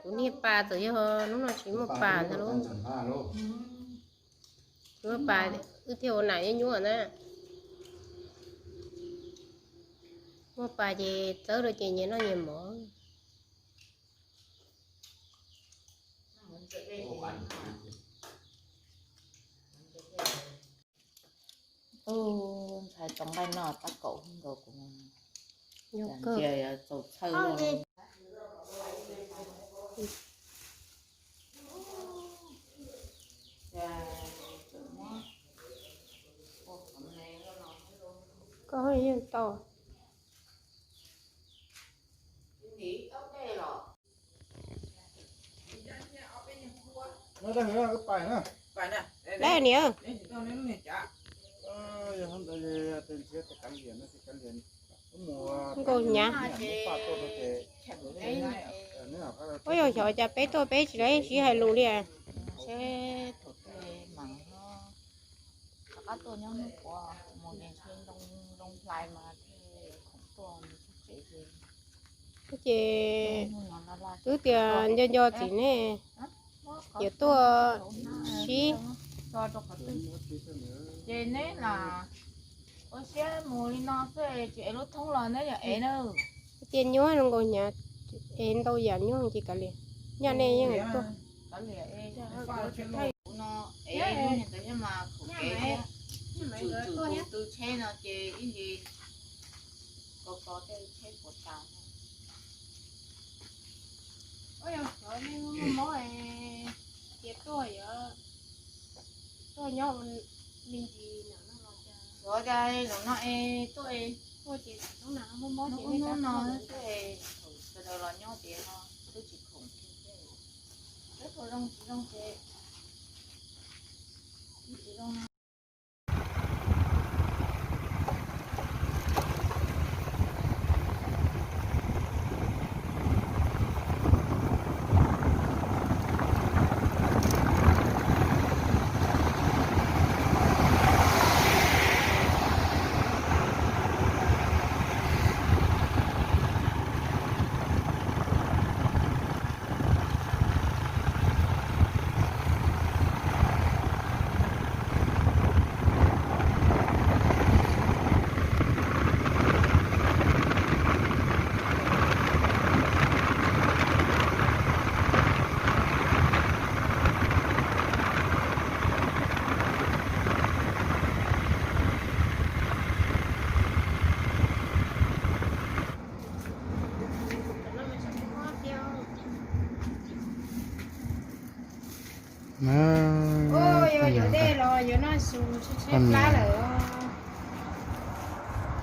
Kuv niag pas txawm yog hnub no tsis muaj pas ntag lauj. Tsis muaj pas wb thiaj ua nam nyuaj nyuaj na. Muaj pas ces txawb rau ces nyias noj nyias mov. Ntshai tau nqaij noj tab kaum nkaus kuv. Yog kawg. Ntsia txaus txhawj. Koj yeej tau. Lawm niam. Nkauj hnyav. Ua yog xyov cas peb tuaj peb tsis tau sib hais lus li. Seb thaum twg mas rov qab tuaj nyob hnub puav mus ces ntshe zoo hlais mas thiaj khoom tuaj mus txog tsev ces. Ces twb tias nco nco txiv nej, ces tuaj sib. Ces neb na, ua siab mus li no xwb tsis ev lub thoob los neb yog ev na. Tias nyuaj zoo nkaus hnyav, ev ntau yam nyuaj ces kav liam, nyaj nej yeej tuaj. Kuv no ev lub niag ntawd thiab mas khoom kev thiab, tsum tsum tus tw tsheb no ces ib ntsis ko ko tej tsheb puas tas. Ua yog xyov nej muaj mob es tias tuaj, tuaj nyob me ntsis no los cas. Xyov cas zaum no es tuaj, tuaj ces hnub no muaj mob ces hnub no tuaj es sawv daws los nyob tias no twb tsis khoom kiag thiab. Peb puas zoo tsis zoo ces tsis zoo.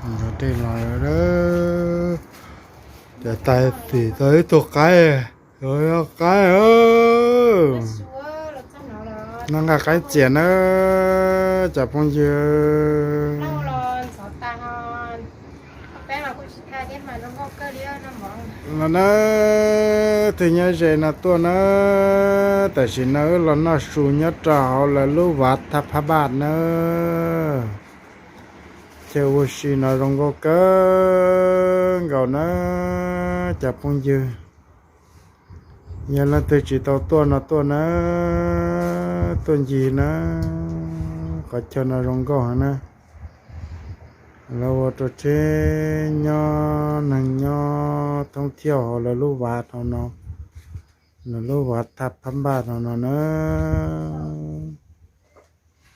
Yuav dej los lawm, cov tais tim tau ib tug qaib, qaib. Noj nqaij qaib txias na, cov phooj ywg. Los na, twb nyob ze no tuaj na, tam sim no wb los noj su nyob rau hauv lawv lub vav thaj phab npaj na. Chaw ua si no zoo nkauj kawg nkaus na, cov phooj ywg. Yog leej twg tsis tau tuaj no tuaj na, tuaj ncig na, qhov chaw no zoo nkauj heev na. Lawv ua rau tsheb nyob, neeg nyob thoob thiab hauv lawv lub vav hauv no, lawv lub vav thaj phab npaj hauv no na,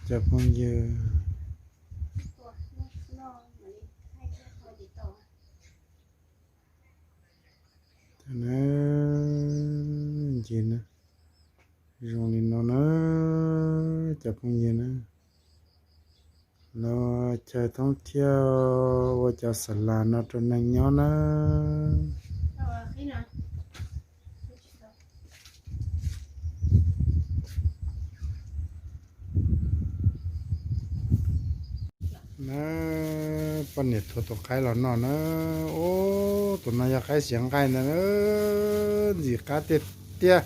cov phooj ywg. Ncig zoo li no na, cov phooj ywg na, lawv chaw thoob thiab ua cov xas las no rau neeg nyob na. Na, poj niam thuav tus qaib los noj na. Ub, tus no yog qaib siav nqaij ntag, ntxim qab tiag tiag.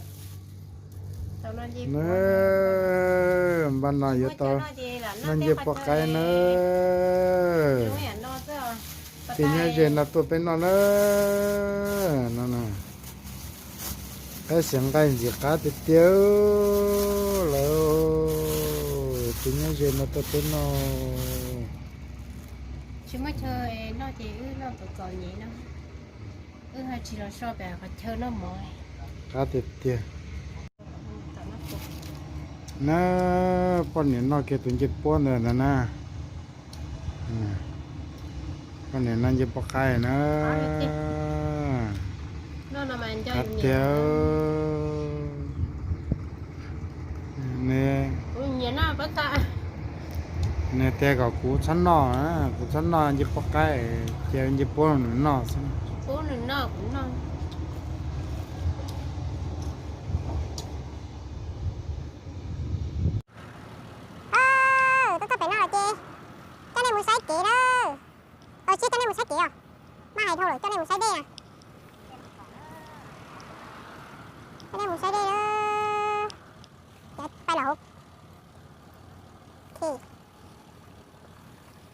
Npaj no yuav tau noj ncej poj qaib na. Tim nyob ze no tuaj peb noj na. No na. Tab sis nqaij ntxim qab tiag tiag lawm, tus nyob ze no tuaj peb noj. Tsis muaj chaw noj ces wb noj txom txom nyem no. Wb ho tsis los so pem qhov chaw noj mov. Qab tiag tiag. Na, poj niam noj kiag tus ncej puab ntawd na. Poj niam noj ncej puab qaib na. Qab tiag. Nws tias kom kuv txhob noj, kuv txhob noj ncej puab qaib, cia ncej puab nws noj xwb. Tuaj txog pem no lawm ces coj nej mus saib kev na. Ua tsis coj nej mus saib kev os. Maj hais dhau lawm, coj nej mus saib dej na. Coj nej mus saib dej na. Pais lawm hauv,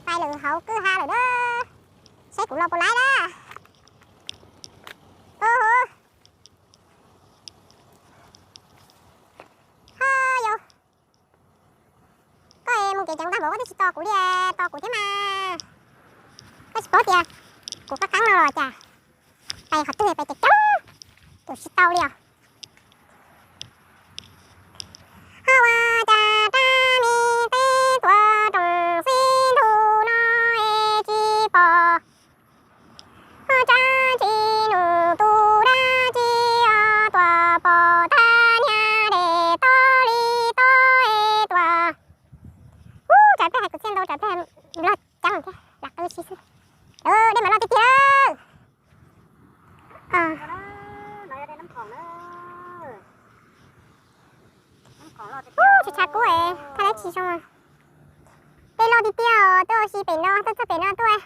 pais lawm hauv kwj ha lawm na. Saib kuv los puas laib na. Ho yau, koj mus kev ceev tag npaum koj twb tsis tos kuv li, tos kuv thiab mas. Koj tsis paub tias kuv qab qeeb no los cas, pais qhov twg pais coob coob, tus tsis tau li os. Ho ua cas rab me teb tuav rooj xib nthub no es tsis pom. Ho tsa tsis nus tus dab tsi os, tuaj pom tag niag dej toj li toj es tuaj. Ub, tsam peb hais kwv txhiaj ntau tsam peb hais loj ceeb thiab lam qw si xwb. Dej mas loj tiag tiag. Ub, tshav tshav kub es thaij dab tsi zoo. Dej loj tiag tiag os, tuaj ua si pem no, tuaj txog pem no tuaj es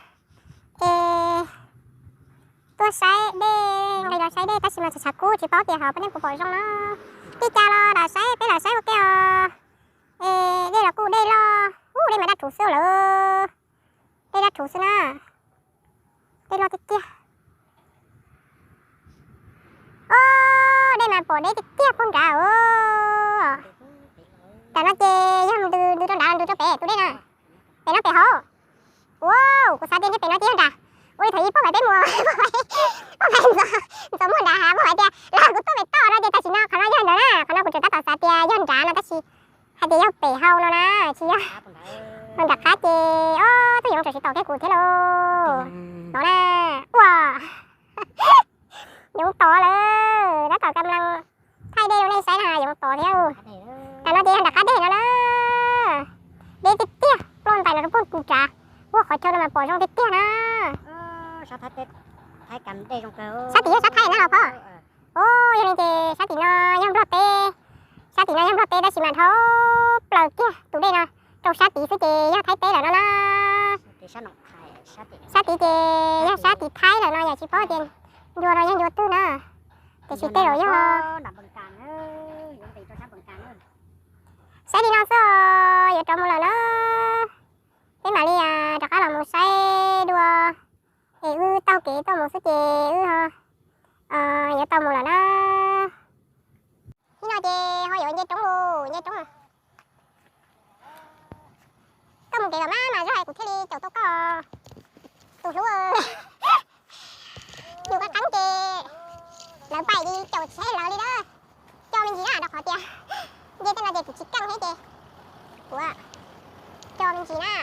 tuaj saib dej, nqis los saib dej tab sis mas tshav tshav kub tsis paub tias ho peb nej puas pom zoo na. Tij cas los lam saib, peb lam saib ua ke os. Es dej los kuj dej loj, ub, dej mas daj rhuv xwb lawm. Dej daj rhuv xwb na. Dej loj tiag tiag. Ub, dej mas pom deb tiag tiag puag nrad os. Tam no ces yog ntws, ntws rau nrad los ntws rau pem tus dej na. Pem no pem hauv. Ua, kuv xav tias nyob pem no ces yog nrad. Ua li thaum ub Paj Vaiv peb mus, Paj Vaiv, Paj Vaiv Ntxoov Muaj nrad hais, Paj Vaiv tias lam kuv tuaj pem toj no ces tam sim no qhov no yog ntawd na, qhov no kuv tseem tab tom xav tias yog nrad no tab sis hais tias yog pem hauv no na, tsis yog. Los nram qab ces, o, twb yoov tsam tsis tom kiag kuv thiab lauj. No na, ua, yoov tom lawm, tab tom kam lees thaij dej rau nej saib na, yoov tom thiab. Tam no ces yog nram qab dej no na. Deb tiag tiag, ploj ntais los rau puag nrad. Ua, qhov chaw no mas pom zoo tiag tiag na. Sab tim yog sab Thaib na los phauj. O, yog li ces sab tim no yog Nplog teb, sab tim no yog Nplog teb tab sis mas dhau plaws kiag tus dej no rau sab tid xwb ces yog Thaib teb lawm no na. Sab tid ces yog sab tim Thaib lawm no yom, tsis paub tias ncua no yog ncua twg na. Tiam sis tej zaum yog sab tim no xwb, yuav rov mus lawm na. Peb mam li rov qab los mus saib dua es wb taug kev tuaj mus xwb ces wb yuav tau mus lawm na. Hnub no ces ho yuav nce roob los, nce roob. Koj mus kev los mas mas zog es kuv thiaj li caum tau koj, tus hlub. Yus qab qeeb ces lawv paim li caum tsis lawv li na. Coj me ntsis na, rau qhov tias nce tej no ces kuv tsis keej thiab ces kuv coj me ntsis na.